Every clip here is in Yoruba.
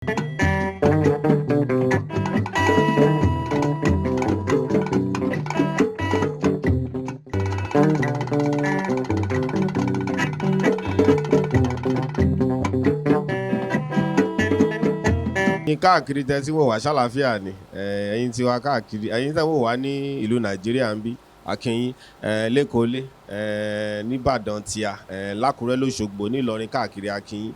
Ní káàkiri tẹ́ tí wò wá, ṣàlàáfíà ni? Ẹ̀yin tí wá káàkiri, ẹ̀yin tẹ́ wò wá ní ìlú Nàìjíríà ń bí, akínyín lẹ́kọ̀ọ́lé, nìbàdàn tíá, lákùrẹ́, lọ́ṣogbo, nílọrin, káàkiri, akínyín.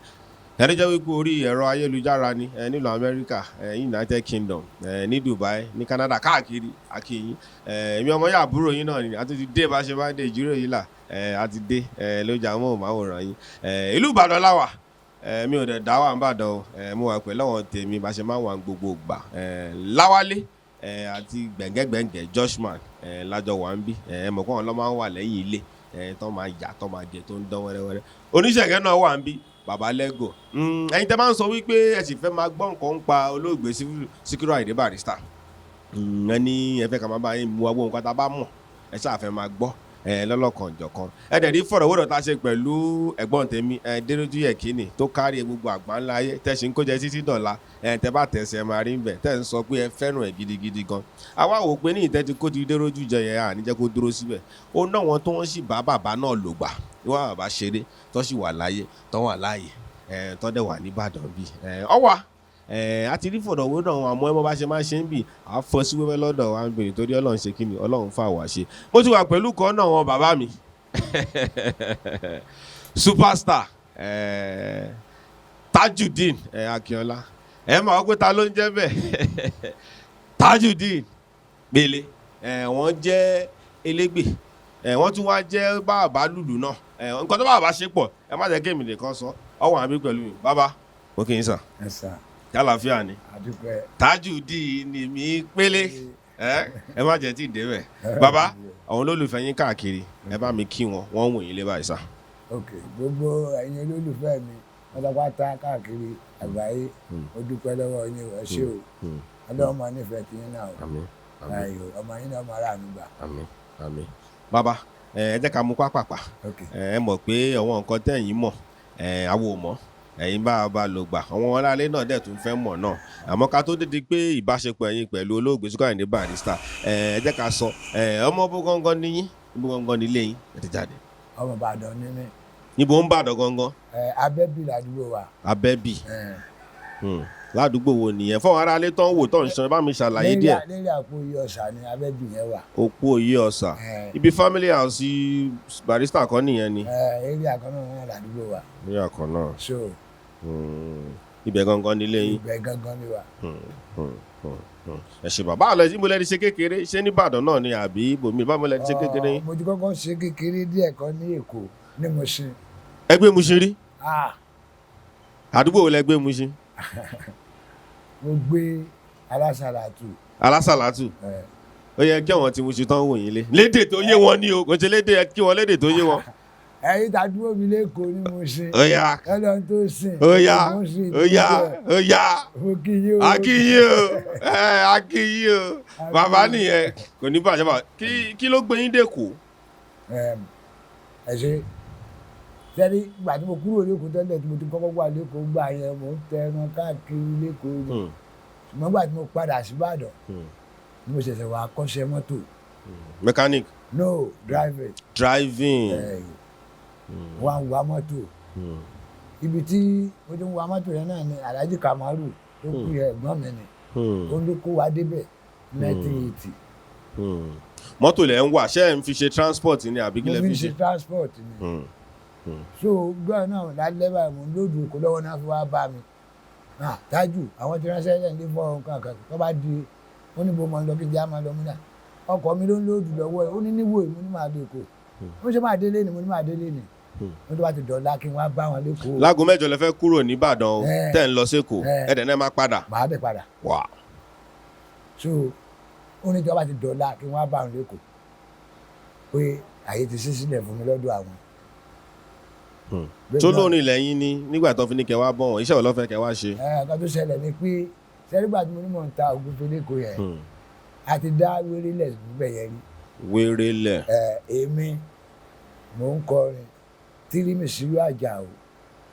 Ẹni jẹ́ wípé orí ẹ̀rọ ayélujára ni nílùú Amẹ́ríkà, United Kingdom, ní Dubai, ní Canada, káàkiri, akínyín. Èmi ọmọ yà àbúrò yín náà ni, a ti dé bá ṣe bá dé ìjíròrò yìí là, a ti dé lójà amóhùnmáwòrán yín. Ìlú Ìbàdàn láwà. Mi ò dẹ̀ dá wà ń bàdàn o. Mo wà pẹ̀lú àwọn tèmi bá ṣe máa ń wà gbogbo gbà, Láwálé àti Gbẹ̀ngẹ́gbẹ̀ngẹ́ Joshman lájọ wà ń bí. Mọ̀ kó àwọn lọ́ máa ń wà lẹ́yìn ilé tó máa yà, tó máa jẹ, tó ń dán wẹ́rẹ́wẹ́rẹ́. Oníṣègùn náà wà ń bí, Bàbá Lẹ́gò. Ẹ̀yin tẹ́ máa ń sọ wípé ẹ sì fẹ́ máa gbọ́ nǹkan ń pa olóògbé Síkírù Àyìndé Barrister, ẹ ní ẹ fẹ́ ká máa bá yín mú agbóhùn kan tá a bá mọ̀, ẹ ṣáà fẹ́ máa gbọ́ ẹ lọ́lọ́kan jọ̀kan. Ẹ dẹ̀ rí fọ̀rọ̀wérọ̀ tá a ṣe pẹ̀lú ẹ̀gbọ́n tèmi ẹ Dérójú Yẹ̀kínì tó kárí gbogbo àgbáńlá ayé, tẹ̀sí ń kó jẹ títí dọ̀la. Ẹ tẹ́ bá tẹ̀sẹ̀ máa rí bẹ̀ tẹ́ ń sọ pé ẹ fẹ́ràn ẹ̀ gidigidi gan. Àwa wò pé ní ìtẹ́ ti kó ti Dérójú jẹ yẹn, à ní jẹ́ kó dúró síbẹ̀. Ó ná wọn tó wọ́n sì bá bàbá náà lò gbà wọ́n bàbá ṣeré tó sì wà láyé, tó wà láàyè, tó dẹ̀ wà níbàdàn bí ọwà a ti rí fọ̀rọ̀wérọ̀ àwọn, àmọ́ ẹ mọ́ bá ṣe máa ṣe ń bì á fọ́ sí wẹ́wẹ́ lọ́dọ̀ wa ń bèrè torí Ọlọ́run ṣe kí ni Ọlọ́run fà wá ṣe. Mo ti wà pẹ̀lú kan náà wọn bàbá mi, superstar Tajudeen Akínọlá. Ẹ máa wọ́n pé ta ló ń jẹ́ bẹ́ẹ̀? Tajudeen Pele. Wọ́n jẹ́ elégbè, wọ́n tún wá jẹ́ bàbá lùlù náà. Nǹkan tó bàbá ṣe pọ̀, ẹ má jẹ́ kí èmi nìkan sọ. Ọwọ́n àbí pẹ̀lú mi. Bàbá, mo kì í sàn. Ẹ sàn. Yálàáfíà ni? Àdúpẹ́. Tajudeen ni mi Pélé. Ẹ má jẹ́ tí ì débẹ̀. Bàbá, àwọn olólùfẹ́ yín káàkiri, ẹ bá mi kí wọn, wọ́n ń wò yín lé báyìí sà. Ok, gbogbo ẹ̀yin olólùfẹ́ mi pátápátá káàkiri àgbáyé, ó dúpẹ́ lọ́wọ́ yín o, ẹ ṣé o. Ọlọ́run máa nífẹ̀ẹ́ tiyín náà o. Àmín, àmín. Ayò ọmọ yín náà máa ráàánú gbà. Àmín, àmín. Bàbá, ẹ jẹ́ ká mú pápápá. Ok. Ẹ mọ̀ pé àwọn nǹkan tẹ̀yìn mọ̀, ẹ àwo mọ̀, ẹ̀yin bá a bá lò gbà, àwọn aráalé náà dẹ̀ tún fẹ́ mọ̀ náà. Àmọ́ ká tó dédé pé ìbáṣepọ̀ ẹ̀yin pẹ̀lú olóògbé Síkírù Àyìndé Barrister, ẹ jẹ́ ká sọ ọmọ bó gangan níyín, bó gangan nílé yín ẹ ti jáde? Ọmọ Ìbàdàn ní mí. Níbo ń bàdàn gangan? Ẹ Abẹ́bí làdúgbò wa. Abẹ́bí? Ẹ. Ládùúgbò wo nìyẹn fún àwọn aráalé tó ń wò, tó ń ṣan? Bá mi ṣàlàyé díẹ̀. Lérí àpò iye ọ̀sà ni Abẹ́bí yẹn wà. Òpó òye ọ̀sà? Ẹ. Ibi family house Barrister kan nìyẹn ni? Ẹ, eré àkànnà náà làdúgbò wa. Ní àkàn náà. So Ibẹ̀ gangan nílé yín? Ibẹ̀ gangan ni wa. Ẹ ṣe bàbá àlọ́. Ìbò lẹ́ni ṣe kékeré? Ṣé nìbàdàn náà ni àbí ibòmí? Báwo lẹ́ni ṣe kékeré yín? Mo ti kọ́kọ́ ṣe kékeré díẹ̀ kan ní Èkó, ní Mùṣín. Ẹgbẹ́ Mushin rí? Ah. Àdúgbò wo lẹgbẹ́ Mushin? Mo gbé Alásàlátù. Alásàlátù? Ẹ. Ó yẹ kí àwọn tí Mushin tán wò yín lé lédè tó yé wọn ní o, kò ṣe lédè ẹ kí wọn lédè tó yé wọn. Ẹ̀yin tàdúgbò mi lẹ́kọ̀ọ́ ní Mùṣín. Ó yá. Ọlọ́run tó sìn. Ó yá. Mùṣín. Ó yá, ó yá. Mo kí yín o. Akíyín o, ẹ akíyín o. Bàbá nìyẹn, kò ní bàjẹ́. Bàbá, kí ló gbé yín dẹ́kọ̀? Ẹ ṣe sẹ́ni, ìgbà tí mo kúrò lẹ́kọ̀ọ́ tẹ́lẹ̀, tí mo ti kọ́kọ́ wà lẹ́kọ̀ọ́ gbà yẹn, mo ń tẹran káàkiri lẹ́kọ̀ọ́ ni. Ṣùgbọ́n gbà tí mo padà sí Ìbàdàn ni mo ṣẹ̀ṣẹ̀ wà kọ́ṣẹ́ mọ́tò. Mechanic? No, driving. Driving. Wà ń wa mọ́tò. Ibi tí mo ti ń wa mọ́tò yẹn náà ni Alhaji Kamaru tó kú yẹn, ẹ̀gbọ́n mi ni, ó ló kó wa débẹ̀ 1980. Mọ́tò lẹ̀ ń wà, ṣé ẹ̀ ń fi ṣe transport ni àbí kí Mo lẹ fi fi ń ṣe? ṣe transport ni. So gbọ́dọ̀ náà lálẹ́ báyìí, mo ń lòdù òkú lọ́wọ́ náà fi wá bá mi. Ah, Tájù, àwọn tí ránṣẹ́ lẹ́yìn ní fọ́ nǹkan kan tó bá di, ó ní bó mọ lọ kí n jẹ́ àmọ́ lọ múnà ọkọ̀ mi ló ń lòdù lọ́wọ́ ẹ̀. Ó ní níwò mo ní máa dé Èkó, ó ṣe máa délé ni, mo ní máa délé ni. Mo tó bá ti dọ̀la kí n wá bá wọn lẹ́kọ̀ọ́. Láago 8 lẹ fẹ́ kúrò nìbàdàn o? Ẹ. Tẹ́ ń lọ sékòó? Ẹ. Ẹ̀dẹ̀ náà máa padà? Màá dẹ̀ padà. Wà. So ó ní tí wọ́n bá ti dọ̀la kí n wá bá wọn lẹ́kọ̀ọ́, pé àyè ti ṣí sílẹ̀ fún mi lọ́dọ̀ àwọn. Tó lórin lẹ́yìn ni nígbà tó fi ní kẹ́ wá bọ̀ wọ́n, iṣẹ́ wo ló fẹ́ kẹ́ wá ṣe? Ẹ, nǹkan tó ṣẹlẹ̀ ni pé sẹ́rígbà tí mo ní mò ń ta ògúnfe lẹ́kọ̀ọ́ yẹn, a ti dá wéré lẹ̀ níbẹ̀ yẹn rí. Wéré lẹ̀? Ẹ, èmi mò ń kọrin, Tírímì Sílùú Àjàó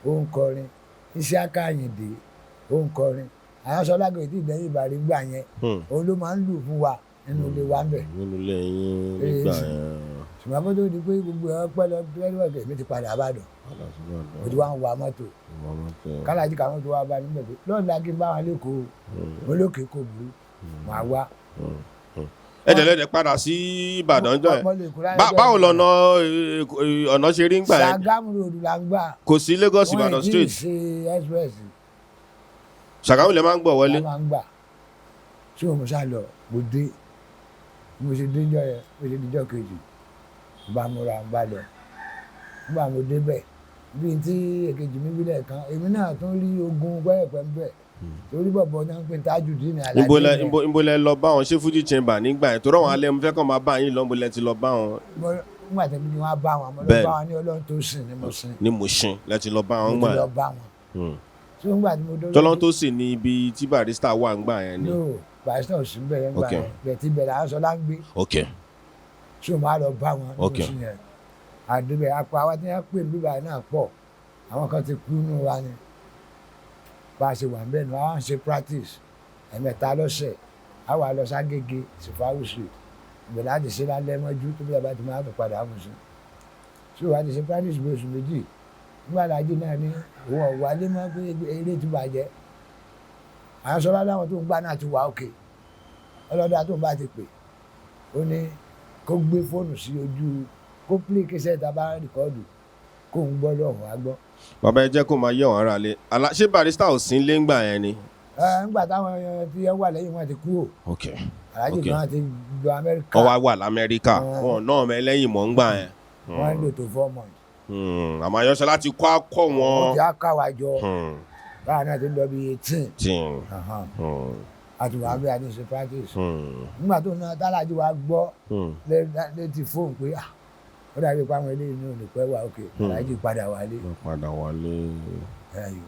ó ń kọrin, Isiaka Àyìndé Ó ń kọrin. Àyànṣọlá kò tí ì dẹ́yìn ìbàrí gbà yẹn. Òun ló máa ń lù fún wa nínú ilé wa ń bẹ̀. Nínú ilé yín nígbà yẹn. Ṣùgbọ́n kó tó di pé gbogbo ẹ̀ pẹ́ lọ pẹ́, èmi ti padà Ìbàdàn. Padà sí Ìbàdàn. Mo ti wá ń wa mọ́tò. Ìwà mọ́tò. Kálájí kàwọn tó wá bá mi bẹ̀ pé lọ́ọ̀dà kí n bá wọn lẹ́kọ̀ọ́. Mo lókè kò burú, màá wá. Ẹ dẹ̀ lẹ́dẹ̀ padà sí Ìbàdàn jọ ẹ̀. Mo lè kó láyé Báwo lọ́nà ọ̀nà ṣe rí ńgbà yẹn? Ṣàgámù Road là ń gbà. Kò sí Lagos Ìbàdàn Wọ́n ì straight. tí ì ṣe express. Ṣàgámù lè máa ń gbọ̀ wọlé. La máa ń gbà. Tí mo ṣá lọ, mo dé. Bí mo ṣe dé níjọ́ yẹn, mo ṣe díjọ́ kejì, mo bá múra, mo bá lọ. Nígbà mo débẹ̀, bí n tí èkejì mi wí lẹ́ẹ̀kan, èmi náà tún rí ogun pẹ́ẹ́pẹ́ ń bẹ̀, torí bọ̀bọ̀ náà ń pè Tajudeen Aládé Níbo lẹ yẹn. Níbo lẹ lọ bá wọn? Ṣé Fuji Chamber nígbà yẹn? Torí àwọn alẹ́ mo fẹ́ kàn máa bá yín lọ, níbo lẹ ti lọ bá wọn? Nígbà tí wọ́n á bá wọn, mo lọ bá wọn ní Ọlọ́run tó sìn ní Mùṣín. Ní Mùṣín lẹ ti lọ bá wọn Mo gbà ti lọ yẹn. bá wọn. Tí nígbà tí mo dé Tọ́lọ́n tó sì ní ibi tí Barrister wà ńgbà yẹn ni. No, Barrister ò sí ń bẹ̀ yẹn gbà yẹn bẹ̀ tí bẹ̀rẹ̀ àwọn sọlá ń gbé. Tí o máa lọ bá wọn ní Mùṣín yẹn, àdébẹ̀ apá wa tí wọ́n pè bíbá náà pọ̀, àwọn kan ti kú nínú wa ni. Bá a ṣe wà níbẹ̀ ni wọ́n á ṣe practice ẹ̀mẹ́ta lọ́sẹ̀. A wà lọ ságége, Sifawu Street, ibẹ̀ láti ṣe lálẹ́ mọ́jú tó bí a bá ti máa tó padà Mùṣín. Tí o wá ti ṣe practice bí oṣù 2, nígbà lájí náà ni òun ọ̀wálé mọ́ pé eré ti bàjẹ́. Àwọn sọlá láwọn tó ń gbá náà ti wà òkè ọlọ́dà tó ń bá ti pè, ó ní kó gbé fóònù sí ojú, kó play cassette tá a bá record, kó ń gbọ́ lọ́hùn á gbọ́. Bàbá, ẹ jẹ́ kó máa yẹ wọn ara lé. Ṣé Barrister ò sí lé ńgbà yẹn ni? Ẹ ńgbà táwọn ẹyàn tí ẹ wà lẹ́yìn wọn ti kú o. Aláàjì kan ti lọ Amẹ́ríkà. Wọ́n wá wà l'Amẹ́ríkà. Ah. Wọn náà mọ ẹlẹ́yìn mọ̀ ńgbà yẹn. Wọ́n lò tó 4 months. Àmọ́ Ayọ̀ṣọlá ti kọ́ akọ́ Wọ́n wọn. ti á ká wa jọ. Báwa náà ti ń lọ bí 18. Àti wàá bí a ti ṣe practice. Nígbà tó náà tálájì wa gbọ́ létí fóònù pé, ah, ó dàbí pé àwọn eléyìí ní òní pẹ́ wà òkè, aláàjì padà wálé. Wọ́n padà wálé. Ẹ̀yọ́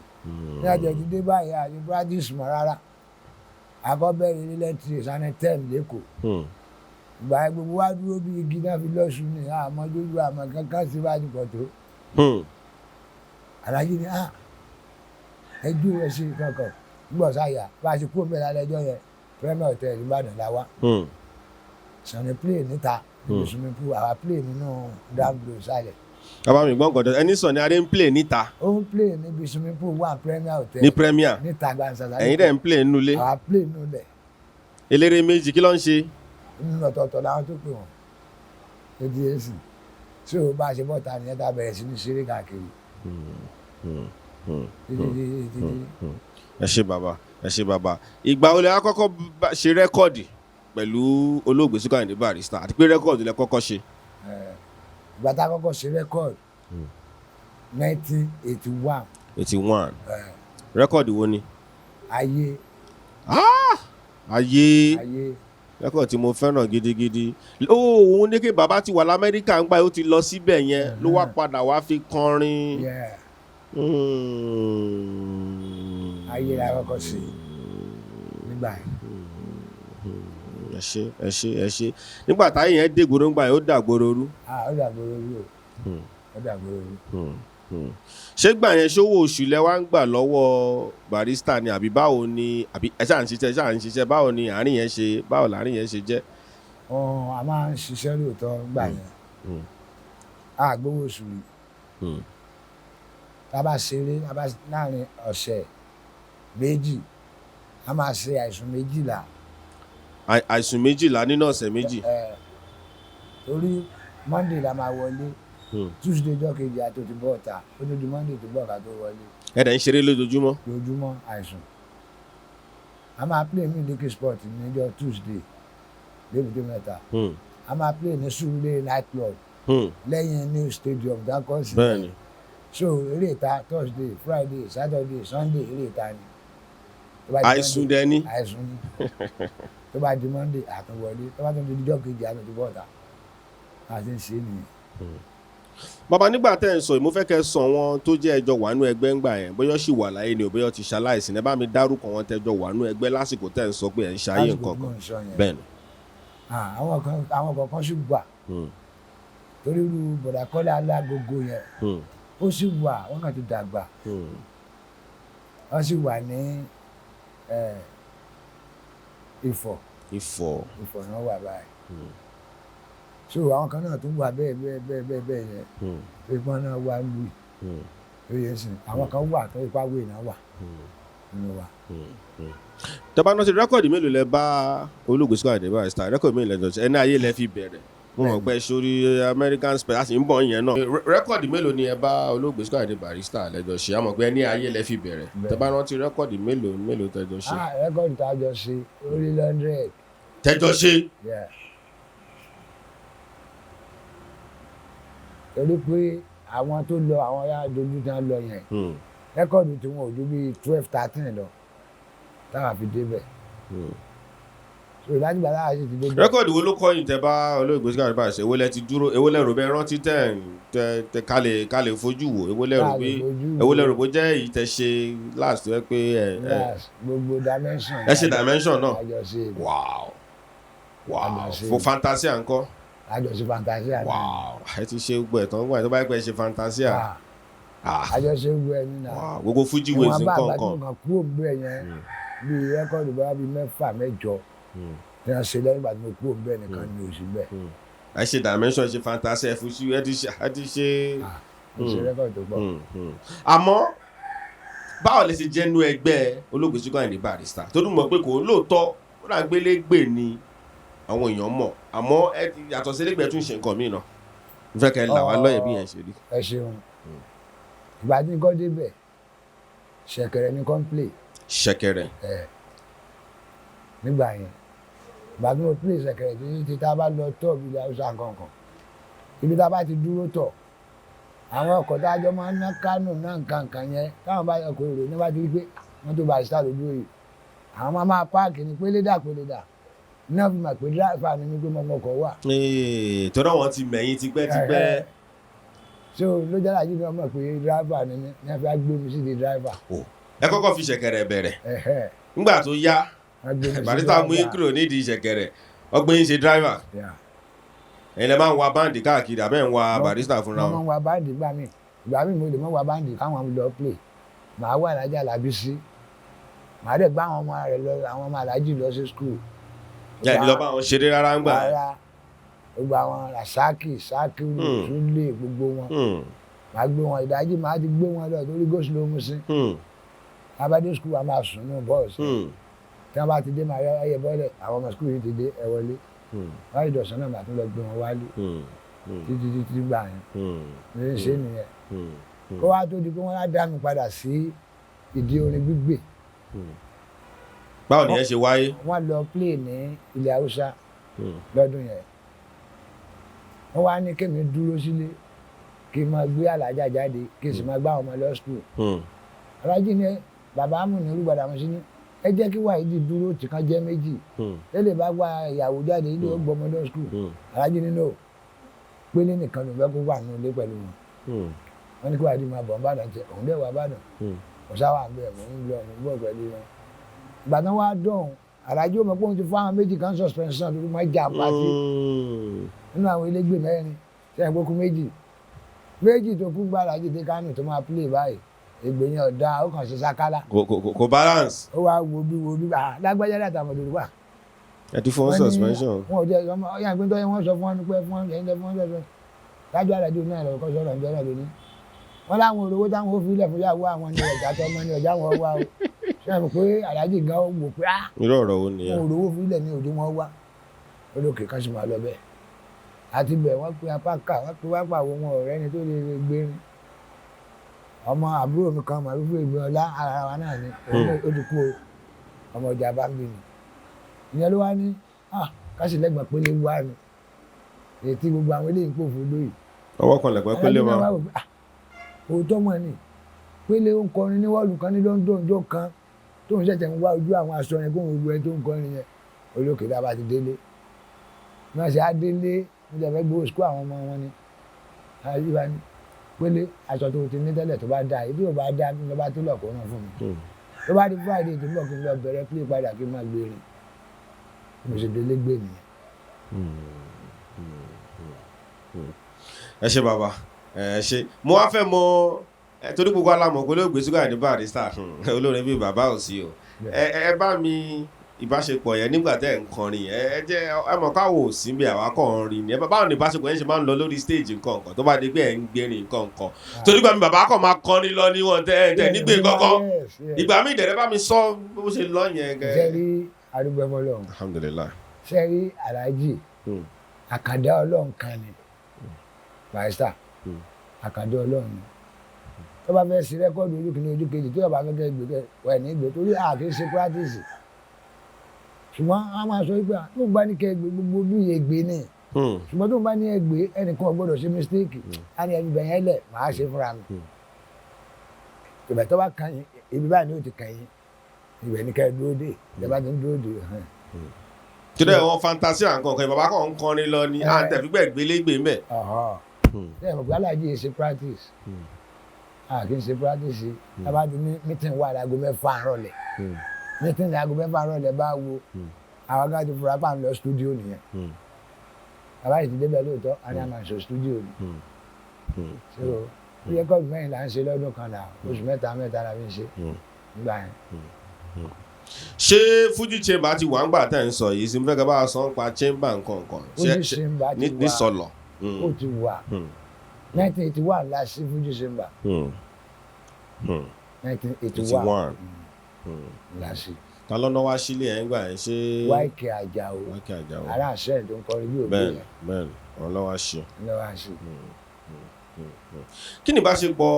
ní àjọ ti dé báyìí, àti practice mọ́ rárá. Akọ́bẹ̀rẹ̀ nílẹ̀ tí sanni ten lẹ́kọ̀ọ́. Ìgbà yẹn gbogbo wa dúró bí igi náà fi lọ́sùn ní àmọ́ jójú àmọ́ kankan síwájú pọ̀ tó. Aláàjì ni, ah, ẹjú ẹ sí kankan nígbà sáyà bá a ṣe kúrò mẹ́ta lẹ́jọ́ yẹn, Premier Hotel Ìbàdàn la wá. Sọ̀ni play níta níbi swimming pool, àwa play nínú dáńbùrò sálẹ̀. Bàbá mi, gbọ́n nǹkan ẹni sọ ni adé ń play níta. Ó ń play níbi swimming pool wà Premier Hotel. Ní Premier. Níta gbansasa. Ẹ̀yin dẹ̀ ń play nínú ilé. Àwa play nínú ilẹ̀. Eléré méjì, kí ló ń ṣe? Nínú ọ̀tọ̀ọ̀tọ̀ làwọn tó pè wọ́n lójú èsì tí o bá ṣe bọ́ta nìyẹn, tá a bẹ̀rẹ̀ sí ní ṣeré káàkiri títí títí títí. Ẹ ṣé bàbá, ẹ ṣé bàbá. Ìgbà wo lẹ wá kọ́kọ́ ṣe record pẹ̀lú olóògbé Síkírù Àyìndé Barrister, àti pé record lẹ kọ́kọ́ ṣe? Ìgbà tá a kọ́kọ́ ṣe record, 1981. 81. Record wo ni? Ayé. Ayé. Ayé. Record tí mo fẹ́ràn gidigidi. Ó òun ní kí bàbá ti wà l'Amẹ́ríkà ń gbà, ó ti lọ síbẹ̀ yẹn ló wá padà wá fi kọrin. Yeah. Ayé la kọ́kọ́ ṣe nígbà yẹn. Ẹ ṣé, ẹ ṣé, ẹ ṣé. Nígbà táyé yẹn dègbòrò ńgbà yẹn, ó dàgbòrò rú. Ah, ó dàgbòrò rú o, ó dàgbòrò rú. Ṣé gbà yẹn, ṣówó oṣù lẹ wá ń gbà lọ́wọ́ Barrister ni, àbí báwo ni? Àbí ẹ ṣáà ń ṣiṣẹ́, ẹ ṣáà ń ṣiṣẹ́? Báwo ni àárín yẹn ṣe, báwo làárín yẹn ṣe jẹ́? Ọ̀hún, a máa ń ṣiṣẹ́ lóòótọ́ gbà yẹn. A gbowó oṣù rí. Tá a bá ṣeré, tá a bá láàrin ọ̀sẹ̀ 2, a máa ṣe àìsùn 12. Àìsùn 12 nínú ọ̀sẹ̀ 2. Ẹ, torí Monday la máa wọlé. Tuesday ọjọ́ kejì àti òtún bọ̀ ọ̀tà, ó ní di Monday tó bọ̀ ká tó wọlé. Ẹ dẹ̀ ń ṣeré lójoojúmọ́. Lójúmọ́, àìsùn. A máa play ní Lekki Sport níjọ́ Tuesday lébùté mẹ́ta. A máa play ní Surulere night club lẹ́yìn new stadium dankọ́sì. So eré ìta, Thursday, Friday, Saturday, Sunday, eré ìta ni. Tó bá di Àìsùn Monday, dẹ̀ ni. Àìsùn ni. Tó bá di Monday, àtúnwọlé. Tó bá tún di ọjọ́ kejì, àtúntò bọ́ta. A ti ń ṣe é nìyẹn. Bàbá, nígbà tẹ́ ẹ̀ ń sọ yìí, mo fẹ́ kẹ́ ẹ sọ wọn tó jẹ́ ẹjọ́ wà nú ẹgbẹ́ ńgbà yẹn, bóyá ó sì wà láyé ni o, bóyá ó ti ṣaláìsí ní. Ẹ bá mi dárúkọ wọn tẹ́jọ́ wà nú ẹgbẹ́ lásìkò tẹ́ ẹ̀ ń sọ pé ẹ̀ ń ṣayé Lásìkò nǹkan tí mò kan. ń sọ yẹn. Bẹ́ẹ̀ni. Ah, àwọn kan, àwọn kọ̀ọ̀kan sì wà, torí irú bọ̀dà Kọ́lá Alágogo yẹn, ó sì wà, wọ́n kàn ti dàgbà. Wọ́n sì wà ní Ifọ̀. Ifọ̀. Ifọ̀ náà wà báyìí. So àwọn kan náà tún wà bẹ́ẹ̀ bẹ́ẹ̀ bẹ́ẹ̀ bẹ́ẹ̀ bẹ́ẹ̀ yẹn, tó ipá náà wà ń lù tó yẹ sìn. Àwọn kan wà tó ipá wéè náà wà nínú wa. Tọ́ba náà ti record mélòó lẹ bá olóògbé Síkírù Àyìndé Barrister? Record mélòó lẹ jọ ṣe? Ẹni ayé lẹ fi bẹ̀rẹ̀, mo mọ̀ pé sórí American Special a sì ń bọ̀ yẹn náà. Record mélòó ni ẹ bá olóògbé Síkírù Àyìndé Barrister lẹ́jọ́ ṣe? Àmọ̀ pé ẹni ayé lẹ fi bẹ̀rẹ̀. Tọ́ba náà ti record mélòó mélòó tẹjọ ṣe? Ah, record tá a jọ ṣe orí 100. Tẹjọ ṣe? Yeah. Torí pé àwọn tó lọ, àwọn ará dojú tán lọ yẹn, record tí wọn ò ju bíi 12, 13 lọ táwa fi débẹ̀. So láti gbà táwa sì ti débẹ̀. Record wo ló kọ́yìn tẹ bá olóògbé Síkírù Àyìndé Barrister? Èwo lẹ ti dúró? Èwo lẹ rò bẹ rántí tẹ̀ ń tẹ tẹ ká lè fojú wò? Èwo lẹ rò Ká pé lè fojú wò. Èwo lẹ rò bó jẹ́ èyí tẹ ṣe last, tó yẹ pé ẹ Yes, gbogbo Dimension. Ẹ ṣe Dimension náà? Àjọṣe. Wow, Àjọṣe. fún Fantasia ńkọ́? Àjọṣe Fantasia náà. Wow, ẹ ti ṣe gbogbo ẹ̀ tán gbà tó bá yẹ pé ẹ ṣe Fantasia. Ah, Ah, àjọṣe gbogbo ẹni náà. Wow, gbogbo Fuji Waves Ìwọ̀n bá nǹkan àgbà tí kan. mo kàn kúrò bẹ́ẹ̀ yẹn, bíi record bá bíi mẹ́fà, mẹ́jọ tí wọ́n ṣe lẹ́yìn ìgbà tí mo kúrò bẹ́ẹ̀ nìkan ni òsì bẹ́ẹ̀. Ẹ ṣe Dimension, ẹ ṣe Fantasia, ẹ Fuji, ẹ ti ṣe. Ah, mo ṣe record tó pọ̀. Àmọ́ báwo lè ṣe jẹ́nu ẹgbẹ́ olóògbé Síkírù Àyìndé Barrister, tó dùn mọ́ pé kò lóòótọ́ ó dà gbélé gbè ni àwọn èèyàn mọ̀, àmọ́ ẹ ti yàtọ̀ sí ẹlẹ́gbẹ̀ẹ́ tún ṣe nǹkan míì náà? N fẹ́ kẹ́ ẹ là wá lọ́yẹ̀ bí yẹn ṣe rí. Ẹ ṣeun. Ìgbà tí nǹkan débẹ̀, ṣẹ̀kẹ̀rẹ̀ ní kàn play. Ṣẹ̀kẹ̀rẹ̀. Ẹ̀ nígbà yẹn, ìgbà tí mo play ṣẹ̀kẹ̀rẹ̀ títí tí tá a bá lọ tọ̀ bí ilẹ̀ Haúsá nǹkan kan, ibi tá a bá ti dúró tọ̀, àwọn ọkọ̀ tá a jọ máa ń ná Kánò náà nǹkan kan yẹn, táwọn bá ọkọ̀ èrò ní bá ti rí pé wọ́n tó Barrister lójú yìí, àwọn máa máa park ní pélédà pélédà náà, fi mọ̀ pé driver ni mí, pé mo mọkọ̀ wà. Torí àwọn ti mẹ̀yìn tipẹ́tipẹ́. So ló jẹ́ àjí mi mọ̀ pé driver ni mí ní a fi á gbé mi sí di driver. Ẹ kọ́kọ́ fi ṣẹ̀kẹ̀rẹ̀ bẹ̀rẹ̀. Ẹ̀hẹ́. Nígbà tó yá, Wọ́n gbé mi sí Barrister mú yín driver. kúrò nídìí ṣẹ̀kẹ̀rẹ̀, ọgbẹ́ yín ṣe driver. Yeah. Ẹ̀yin lẹ máa ń wa band káàkiri àbẹ́ ń wa Barrister fúnra Mo wọn? máa ń wa band gbà mí. Ìgbà mí mo lè mọ́ wa band káwọn lọ play, màá wà lájà Làbísí, màá dẹ̀ gbá àwọn ọmọ rẹ̀ lọ, àwọn ọmọ aláàjì lọ sí school. Ẹ̀ ní lọ bá wọn ṣeré rárá ń gbà. Rárá, gbogbo àwọn Rasaki, Sakiru, Sule, gbogbo wọn, màá gbé wọn ìdájí, màá ti gbé wọn lọ torí go slow mu sí abadé school, a máa sùn ní bọ́ọ̀sì. Tí wọ́n bá ti dé, màá yọ ẹyẹ bọ́ọ̀lẹ̀, àwọn ọmọ school yìí ti dé, ẹ wọlé. Wáyé ìdọ̀sán náà, màá tún lọ gbé wọn wálé títí títí gbà yẹn ní ṣe nìyẹn. Kó wá tó di pé wọ́n á dá mi padà sí ìdí orin gbígbé. Báwo nìyẹn ṣe wáyé? Wọ́n lọ play ní ilẹ̀ Haúsá lọ́dún yẹn. Wọ́n wá ní kémi dúró sílé kí n máa gbé alájà jáde, kí n sì máa gbá àwọn ọmọ lọ school. Alájí ni bàbá mú ní olùgbàdà mo sí ní ẹ jẹ́ kí Wáídì dúró tí kan jẹ́ méjì lélẹ̀ bá wá ìyàwó jáde ilé ó gbọmọ lọ school. Alájí nínú pélé nìkan ló fẹ́ kó wà nínú ilé pẹ̀lú wọn. Wọ́n ní kí Wáídì máa bọ̀ nìbàdàn tẹ òun dẹ̀ wà bàdàn. Kò sáwà bẹ́ẹ̀, mò ń lọ, mò ń bọ̀ pẹ̀lú wọn. Ìgbà tán wá dọ̀hún, alájí ó mọ̀ pé òun ti fún àwọn méjì kan suspension torí wọ́n jà pàtí nínú àwọn ilégbè mẹ́rin sẹ́yìn gbókú méjì méjì tó kú gbára alájí dé Kánò tó máa play báyìí, ègbè yẹn ọ̀dà, ó kàn ṣe sákálá. Kò balance. Ó wá wo bí wo bí ah, lágbájá dàtà mọ̀dòdò wà. Ẹ ti fún suspension. Wọn ò jẹ ọmọ ọyà ìpín tó yẹ wọn sọ fún wọn pé fún wọn ẹ̀yin tẹ fún wọn suspension lájọ àdájọ náà lọ kọ sọ̀rọ̀ ǹjọ́ náà lónìí wọn láwọn olówó táwọn ó fi ilẹ̀ fún yàwó àwọn ní ọjà tó ọmọ ní ọjà wọn wá o. Ṣé ẹ mọ̀ pé aláàjì gan wò pé ah, Irú ọ̀rọ̀ wo nìyẹn? wọn olówó fi ilẹ̀ ní òjò wọn wá olókè kan sì máa lọ bẹ́ẹ̀ àti bẹ́ẹ̀. Wọ́n pe apá ká wọ́n pe wápà wo wọn ọ̀rẹ́ ni tó lè gbérin ọmọ àbúrò mi kan màrúfù ìgbìn ọlá ara wa náà ni òun náà ó ti kú o, ọmọ ọjà bá ń bì ní ìyẹn ló wá ní ah, kásì lẹ́gbọ̀n pélé wá ni èyí tí gbogbo àwọn eléyìí ń pò fún lóyè. Ọwọ́ kan lẹ̀pẹ́ pélé Alájí mọ́. náà wá wò pé, ah, òótọ́ mọ̀ ni pélé ó ń kọrin ní wọ́ọ̀lù kan ní London ọjọ́ kan tó ń ṣẹ̀ṣẹ̀ ń wá ojú àwọn aṣọ yẹn kó ń gbogbo ẹni tó ń kọrin yẹn olókè tá a bá ti délé náà ṣe á délé mo jẹ́ fẹ́ gbowó sukú àwọn ọmọ wọn ni. Alájí bá ní pélé aṣọ tó ti ní tẹ́lẹ̀ tó bá dáa, ibi ò bá dáa bí mo bá tó lọ kó ràn fún mi. Tó bá di Friday tó ń bọ̀, kí n lọ bẹ̀rẹ̀ play padà, kí n máa gbé rìn. Mo ṣe délé gbé nìyẹn. Ẹ ṣe bàbá, ẹ ṣe. Mo wá fẹ́ mọ Ẹ torí gbogbo alamọ̀ pé olóògbé Síkírù Àyìndé Barrister, olórin bíi bàbá ò sí o. Ẹ bá mi ìbáṣepọ̀ yẹn nígbà tẹ́ ẹ̀ ń kọrin yẹn, ẹ jẹ́ ẹ mọ̀ káwọ̀ ò sí bí àwa kàn ń rin ni. Ẹ báwo ni ìbáṣepọ̀ yẹn ṣe máa ń lọ lórí stage nǹkan kan tó bá di pé ẹ̀ ń gbérin nǹkan kan? Torí gbà mí, bàbá kàn máa kọrin lọ níwọ̀n tẹ́ ẹ̀ tẹ́ nígbè kankan. Yes. Ìgbà míì dẹ̀rẹ́, bá mi sọ bó ṣe lọ yẹn gẹ́. Ṣe rí, arúgbó fọlọ́run. Alhamdulillahi. Ṣe rí Aláàjì, àkàndá Ọlọ́run kan ni Barrister. Àkàndá Ọlọ́run ni. Tó bá fẹ́ ṣe record, ojú kìíní, ojú kejì, tó bá fẹ́ kẹ́ gbé kẹ́ wẹ̀ ní gbé, torí a kì í ṣe practice. Ṣùgbọ́n a máa sọ wípé tó ń bá ní kẹ́ gbé gbogbo bí ègbé ni, ṣùgbọ́n tó ń bá ní ẹgbẹ́, ẹnìkan ò gbọ́dọ̀ ṣe mistake. Á ní ẹbí bẹ̀yẹn lẹ̀, màá ṣe fúnra mi. Ìbẹ̀ tó bá kàn yín, ibi báyìí ni ó ti kàn yín, ibẹ̀ ní kẹ́ ẹ dúró dé. Ẹ bá ti ń dúró dé hàn. Kí ló wọn fantasia nǹkan kan, bàbá kan ń kọrin lọ ni à ń tẹ̀fígbẹ́ gbélégbé mbẹ̀. Ṣé ẹ mọ̀ pé Aláàjì yìí ṣe practice? A kì í ṣe practice. A bá ti ní meeting wà láago 6 àrọ̀lẹ́, meeting ní aago 6 àrọ̀lẹ́ bá wo, àwọn kan ti fura pa ń lọ studio nìyẹn. Bàbá yìí ti débẹ̀ lóòótọ́, a ní a máa sọ studio ni. So record mẹ́rin là ń ṣe lọ́dún kan náà, oṣù mẹ́ta mẹ́ta la fi ń ṣe nígbà yẹn. Ṣé Fuji Chamber ti wà ń gbà tẹ̀ ń sọ yìí sí? Mo fẹ́ kẹ́ bá a sọ ń pa chamber nǹkan kan. Fuji Chamber ti ní wà. sọlọ. Ó ti wà. 1981 la sí Fuji Chamber. 1981 la sí. Ta lọ́nà wá sílé ẹ̀ ń gbà ẹ̀ ṣé? YK Àjàó. YK Àjàó. Ará àṣẹ tó ń kọrin bí òbí Bẹ́ẹ̀ni. yẹn. Bẹ́ẹ̀ni, òun ló wá ṣe. Ló wá sí. Kí ni ìbáṣepọ̀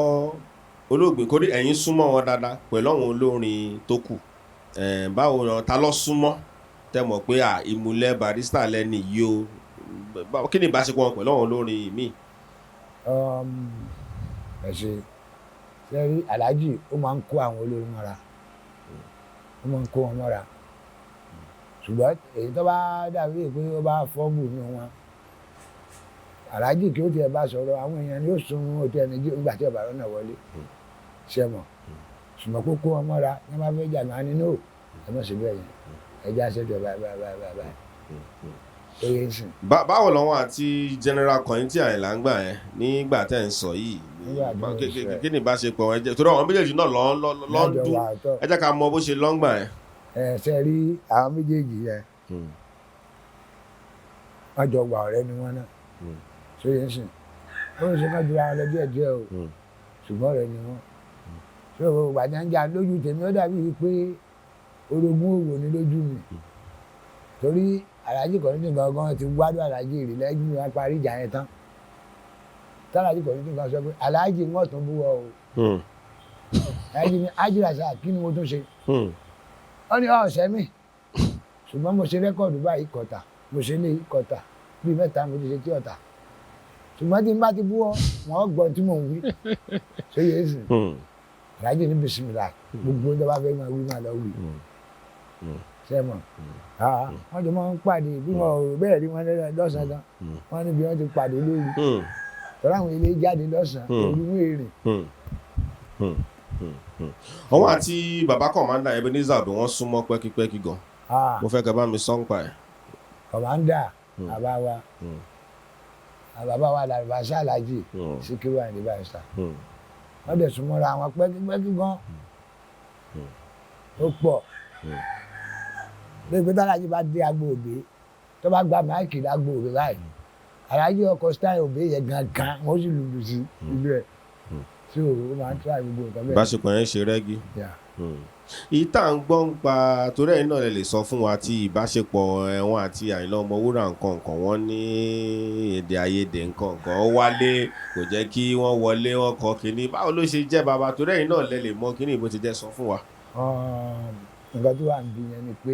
olóògbé kórí ẹ̀yin súnmọ́ wọn dáadáa pẹ̀lú àwọn olórin tó kù? Báwo ni, ta ló súnmọ́ tẹ́ mọ̀ pé à ìmùlẹ̀ Barrister lẹ́ni yìí o? Kí ni ìbáṣepọ̀ wọn pẹ̀lú àwọn olórin míì? Ẹ ṣe ṣe rí, Aláàjì ó máa ń kó àwọn olórin mọ́ra, ó máa ń kó wọn mọ́ra, ṣùgbọ́n èyí tó bá dàbí pé ó bá fọ́ọ̀mù nínú wọn, Aláàjì kí ó tiẹ̀ bá sọ̀rọ̀, àwọn èèyàn ni ó sun òtí ẹni jí nígbà tí ọ̀bà rọ́nà wọlé ṣe mọ̀. Ṣùgbọ́n kó kó wọn mọ́ra ní wọ́n bá fẹ́ jà máa ní no, ẹ mọ̀ sí bẹ́ẹ̀ yẹn, ẹ já ṣètò báyìí báyìí báyìí báyìí, ó yẹ ń sìn. Báwo làwọn àti General Kollington Àyìnlá ń gbà yẹn nígbà tẹ́ ń sọ yìí? Nígbà tí mo ń sọ ẹ̀. Kí ni ìbáṣepọ̀ ẹ jẹ́? Torí àwọn méjèèjì náà lọ́ lọ́ lọ́ ń Lájọ dún. wà tọ́. Ẹ jẹ́ ká mọ bó ṣe lọ́ ń gbà yẹn. Ẹ ṣe rí, àwọn méjèèjì yẹn, wọ́n jọ wà, ọ̀rẹ́ ni wọ́n náà. Ṣé yẹn sìn, ó ń ṣe má jura wọn lọ díẹ̀ díẹ̀ o, ṣùgbọ́n ọ̀rẹ́ ni wọ́n. Ṣé o gbàjáńjà lójú tèmi, ó dàbí pé orogún òwò ni lójú mi, torí Alhaji Kollington gangan ti gbádùn Alhaji rè lẹ́yìn wọn parí ìjà yẹn tán. Tálàjì Kollington kan sọ pé Alhaji ń wọ́n tún bú ọ o. Alhaji ní Ajírasà, kí ni mo tún ṣe? Ó ní ọ̀sẹ̀ mi, ṣùgbọ́n mo ṣe record báyìí kọ̀tà, mo ṣe lé kọ̀tà bíi mẹ́ta, mo ti ṣe tí ọ̀tà, ṣùgbọ́n tí n bá ti bú ọ, wọ́n gbọ́ tí mò ń wí. Ṣé yéé sìn? Alhaji ní bisimilá, gbogbo tó bá fẹ́ máa wí, máa lọ wí. Ṣé mọ̀, wọ́n jọ máa ń pàdé bí wọn ò bẹ́ẹ̀ rí wọn lọ́sàn-án gan, wọ́n níbi wọ́n ti pàdé lóru, tọ́lá àwọn ilé jáde lọ́sàn-án, òru mú èrè. Òun àti bàbá Commander Ebenezer bí wọ́n súnmọ́ pẹ́kípẹ́kí gan. Mo fẹ́ kẹ́ bá mi sọ nípa ẹ̀. Commander, bàbá wa, bàbá wa làrúbá sàlájì Síkírù Àyìndé Barrister, wọ́n dẹ̀ súnmọ́ra àwọn pẹ́kípẹ́kí gan, ó pọ̀ lórí pé tálájì bá dé agbo òbí, tó bá gba mic lágbo òbí báyìí, alájì ọkọ̀ style òbí yẹn gangan, wọ́n sì lùlù sí ìlú ẹ̀ tí o máa ń try gbogbo nǹkan bẹ́ẹ̀. Ìbáṣepọ̀ yẹn ṣe rẹ́gí. Yeah. Èyí tá à ń gbọ́ ń pa torí ẹ̀yin náà lè lè sọ fún wa tí ìbáṣepọ̀ ẹ̀wọ̀n àti Àyìnlá Ọmọwúrà nǹkan nǹkan, wọ́n ní èdè àìyedè nǹkan nǹkan, ó wálé, kò jẹ́ kí wọ́n wọlé, wọ́n kọ kínní. Báwo ló ṣe jẹ́, bàbá? Torí ẹ̀yin náà lè lè mọ kínní bó ti jẹ́, sọ fún wa. Nǹkan tó wà níbí yẹn ni pé,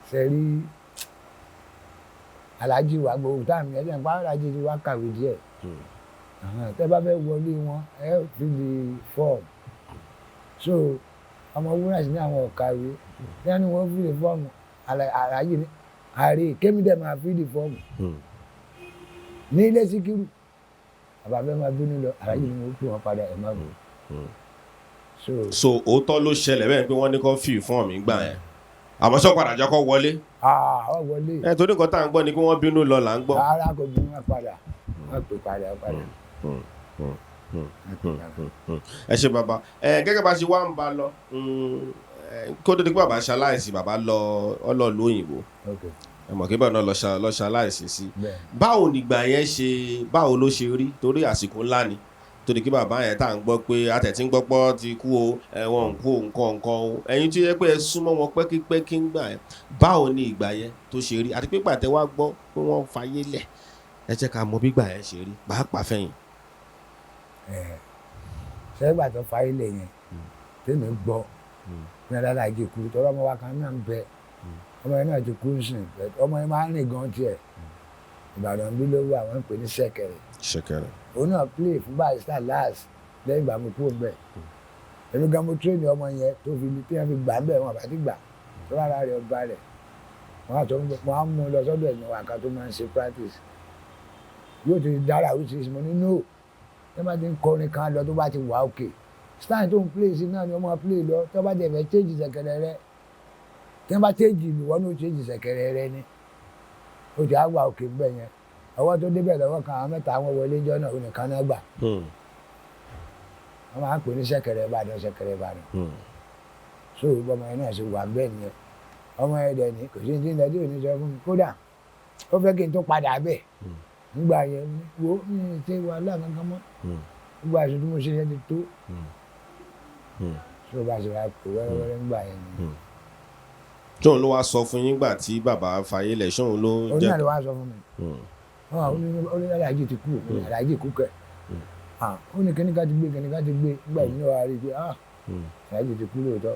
ṣe rí, aláàjì wa gbogbo táàmì yẹn jẹ́ nípa aláàjì ti wá kàwé díẹ̀. Tẹ́ bá fẹ́ wọlé wọn, ẹ fill form. So Ọmọwúrà sì ní àwọn ọ̀kàwé ní wọ́n fill form. Aláàjì ní àárẹ̀ kémi dẹ̀ máa fill form ní ilé Síkírù. Bàbá fẹ́ máa bínú lọ, aláàjì ni mo pè wọ́n padà, ẹ̀ má bò. So So òótọ́ ló ṣẹlẹ̀ bẹ́ẹ̀ pé wọ́n ní kó fi fún mi gbà yẹn, àmọ́ sọ padà jẹ́ kó wọlé? Ah, ọ wọlé. Ẹ torí nǹkan tá à ń gbọ́ ni pé wọ́n bínú lọ là ń gbọ́. Rárá, kò bínú, wọn padà, wọn pè padà, padà. Ẹ ṣe, bàbá. Ẹ gẹ́gẹ́ bá ṣe wá ń ba lọ, kó tó di pé bàbá ṣaláìsí, bàbá lọ ọlọ́ọ̀lù òyìnbó. Ẹ mọ̀ kí báwọn náà lọ ṣaláìsí sí. Báwo nìgbà yẹn ṣe, báwo ló ṣe rí? Torí àsìkò ńlá ni torí kí bàbá yẹn tá à ń gbọ́ pé àtẹ̀tí ń gbọ́ pọ́ ti kú o, ẹ̀wọ̀n ń kú o, nǹkan nǹkan o. Ẹ̀yin tí ó yẹ pé ẹ súnmọ́ wọn pẹ́kípẹ́kí ń gbà yẹn, báwo ni ìgbà yẹn tó ṣe rí, àti pé gbàtẹ́ wá gbọ́ pé wọ́n fayé lẹ̀, ẹ jẹ́ ká mọ bí ìgbà yẹn ṣe rí pàápàá fẹ̀yìn. Sẹ́gbà tó fa ilé yẹn tèmi gbọ́ ní aláàjì kú, tọ́lá ọmọ wa kan náà ń bẹ, ọmọ yẹn náà ti kú sìn, ọmọ yẹn máa ń rìn gan tiẹ̀. Ìbàdàn bí ló wà, wọ́n ń pè ní Ṣẹ̀kẹ̀rẹ̀. Ṣẹ̀kẹ̀rẹ̀. Òun náà play fún Barrister last lẹ́yìn ìgbà mo kúrò mbẹ̀. Èmi gan mo train ọmọ yẹn tó fi tí wọ́n fi gbà ń bẹ̀, wọn àbá ti gbà tó rárá rẹ̀ ọba rẹ̀ wọ́n á tó wọ́n á mú un lọ sọ́dọ̀ ẹ̀yìn wa kan tó máa ń ṣe practice, yóò ti dára oríṣiríṣi. Mo ní no, tí wọ́n bá ti ń kọrin kan lọ, tó bá ti wà òkè, style tó ń play sí náà ni wọ́n máa play lọ. Tó bá ti fẹ́ change ṣẹ̀kẹ̀rẹ̀ rẹ, tí wọ́n bá change ìlú, wọ́n ní ó change ṣẹ̀kẹ̀rẹ̀ rẹ ni ó ti á wà òkè gbẹ yẹn. Ọwọ́ tó débẹ̀ lọ́wọ́ kan, àwọn mẹ́ta àwọn wọlé jọ náà, onìkan náà gbà. Wọ́n máa ń pè ní Ṣẹ̀kẹ̀rẹ̀ Ìbàdàn, Ṣẹ̀kẹ̀rẹ̀ Ìbàdàn. So ọmọ yẹn náà ṣe wà bẹ́ẹ̀ nìyẹn. Ọmọ yẹn dẹ̀ ní kò sí ní ilẹ̀ tí ò ní sọ fún mi. Kódà ó fẹ́ kí n tó padà bẹ̀ nígbà yẹn. Wo mi ṣe wàhálà kankan mọ́ nígbà tí mo ṣe yẹn ti tó. So bá ṣe wá pè wẹ́rẹ́wẹ́rẹ́ nígbà yẹn ni. Tóun ló wá sọ fún yín gbà tí bàbá fayé lẹ̀, ṣóun ló Òun jẹ́? náà ló wá sọ fún mi. Ó ní aláàjì ti kú. Aláàjì kú kẹ? Ó ní kíní ká ti gbé, kíní ká ti gbé. Nígbà yìí ní wàá rí i pé aláàjì ti kú lóòótọ́.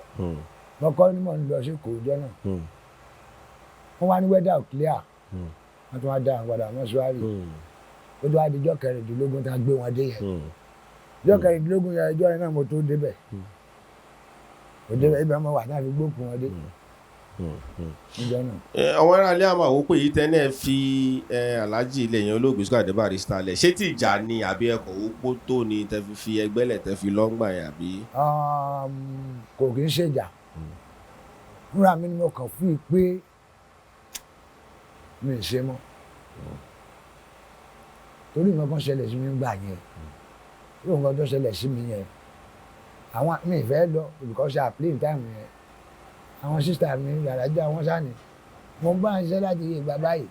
Mo kọ́ ní mò ń lọ sí kò ọjọ́ náà, wọ́n wá ní weather clear, wọ́n tún wá dá àwọn padà mọ́ṣúárì. Ó tún wá di ijọ́ 16 tá a gbé wọn dé yẹn. Ijọ́ 16 yẹn, ijọ́ yẹn náà mo tó débẹ̀. Mo débẹ̀, ibẹ̀ mo wà náà fi gbókùn wọn dé níjọ́ náà. Àwọn aráalé àmọ́ àwọn pé yìí tẹ́lẹ̀ fi aláàjì ilẹ̀ yẹn, olóògbé Síkírù Àyìndé Barrister lẹ̀, ṣé tí ìjà ni àbí ẹ̀kọ́ opó tó ni tẹ́ fi fi ẹgbẹ́ lẹ̀, tẹ́ fi lọ́ngbà yẹn àbí? Kò kì í ṣèjà. Fúnra mi ni mo kàn fún i pé mi ì ṣe mọ́, torí nǹkan kan ṣẹlẹ̀ sí mi gbà yẹn. Torí nǹkan tó ṣẹlẹ̀ sí mi yẹn, àwọn mi ì fẹ́ lọ because I play time yẹn. Àwọn sister mi yàrá jẹ́ àwọn sáni mo bá ń ṣiṣẹ́ láti ìgbà báyìí,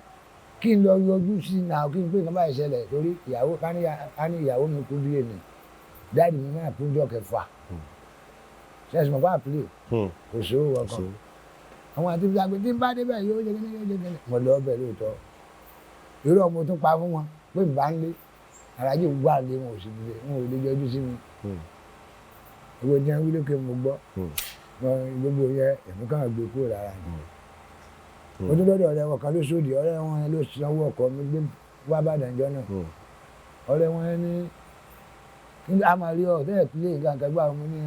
kí n lọ yọjú sí náà, kí n pé nǹkan báyìí ṣẹlẹ̀, torí ìyàwó ká ní ìyàwó mi kú bí èmi, daddy mi náà kú jọ kẹfà. Ṣẹ́sì mọ̀ bá play, kò sówó ọkàn àwọn àti ibi àgbẹ̀ tí ń bá débẹ̀ yóò ṣe kíní, yóò ṣe kíní. Mo lọ bẹ̀ lóòótọ́, irú ọmọ tún pa fún wọn pé n bá ń lé alájì wà lé wọn, ò sì lè, wọn ò lè yọjú sí mi. Owó tí wọn wí lókè mo gbọ́ gbogbo yẹn, èmi kàn gbé kúrò lára ni. Mo tún lọ́dọ̀ ọ̀rẹ́ wọn kan lóṣòdì. Ọ̀rẹ́ wọn yẹn ló sanwó ọkọ̀ mi gbé wá Ìbàdàn jọ náà. Ọ̀rẹ́ wọn yẹn ní a máa rí ọ tẹ́lẹ̀ pílé nǹkan kan gbà. Mo ní